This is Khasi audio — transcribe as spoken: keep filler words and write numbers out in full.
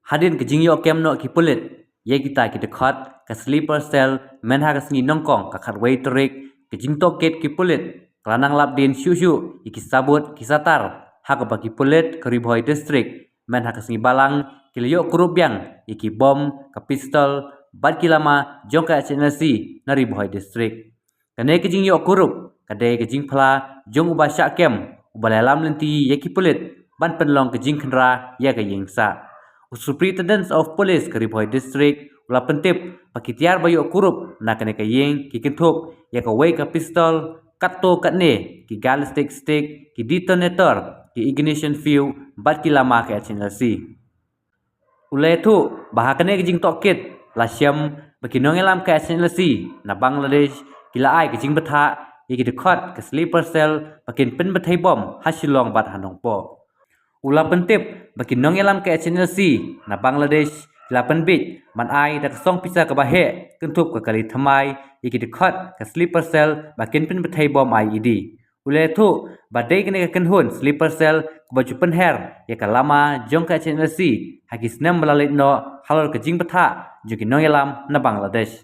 Hadien ka jingïoh kem noh ki pulit ïa kita ki dkhot ka sleeper cell mynha ka sngi Nyngkong ka khatwei tarik, ka jingtohkit ki pulit ka la nang lap dien shuh shuh ïa ki sabut ki satar, ha kaba ki pulit ka Ri Bhoi District mynha ka sngi Balang ki la ïoh kurup biang ïa ki bom, ka pistol bad ki lama jong ka H N L C na Ri Bhoi District. Kane ka jingïoh kurup ka dei ka jingphla jong uba shah kem, uba la lam lynti ïa ki pulit ban pynlong ka jingkhynra ïa ka ïing sah. U Superintendent of Police ka Ri Bhoi District u la pyntip ba ki tiar ba ïoh kurup na kane ka ïing ki kynthup ïa kawei ka pistol, katto katne ki gun stick stick, ki detonator, ki ignition fuse bad ki lama ka H N L C. U la ïathuh ba ha kane ka jingtohkit la shem ba ki nongïalam ka H N L C na Bangladesh ki la ai ka jingbthah ïa ki dkhot ka sleeper cell ba kin pynbthei bom ha Shillong bad ha Nongpoh. U la pyntip ba ki nongïalam ka H N L C na Bangladesh ki la pynbit ban ai da ka song pisa kaba heh kynthup ka kali thymmai ïa ki dkhot ka sleeper cell ba kin pynbthei bom I E D. U la ïathuh ba dei kane ka kynhun sleeper cell kaba ju pynher ïa ka lama jong ka H N L C ha ki snem ba la leit noh halor ka jingbthah jong ki nongïalam na Bangladesh.